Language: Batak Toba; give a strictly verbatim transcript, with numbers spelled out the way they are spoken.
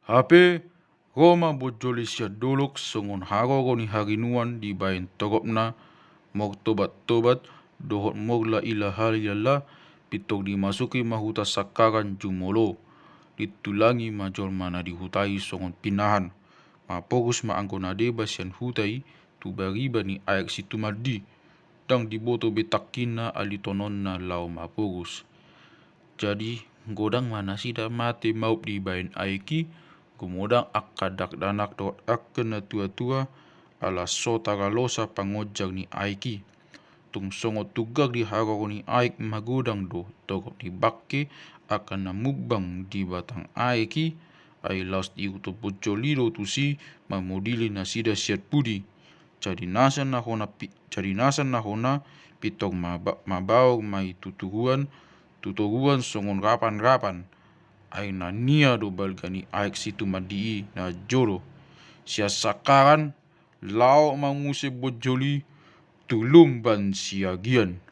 Hape ro ma bonjol i sian dolok songon haroro ni harinuan dibaen toropna, mortobattobat dohot morla ilaha illallah. Pintor dimasuki ma huta Sangkaran jumolo. Ditulangi ma jolma na di huta i songon pinahan. Maporus ma anggo na deba sian huta i tu bariba ni aek Situmandi. Ndang diboto be tangkinna, alitononna laho maporus. Jadi godang ma nasida mate maup dibaen aek i. Gumodang angka dakdanak dohot angka natuatua ala so taralosa pangonjar ni aek i. Tung songon tunggang di haroro ni aek magodang do torop ni bangke angka na mumbang di batang aek i. Ai laos diihuthon bonjol i do tusi mamodili nasida sian pudi. Jadi nasa na hona pi-, jadi nasa na hona pintor maba-, mabaor ma i tu toruan, tu toruan songon rapanrapan. Ai na nia do balga ni aek Situmandi i na jolo. Sian Sangkaran laho ma muse bonjol i tu Lumban Siagian.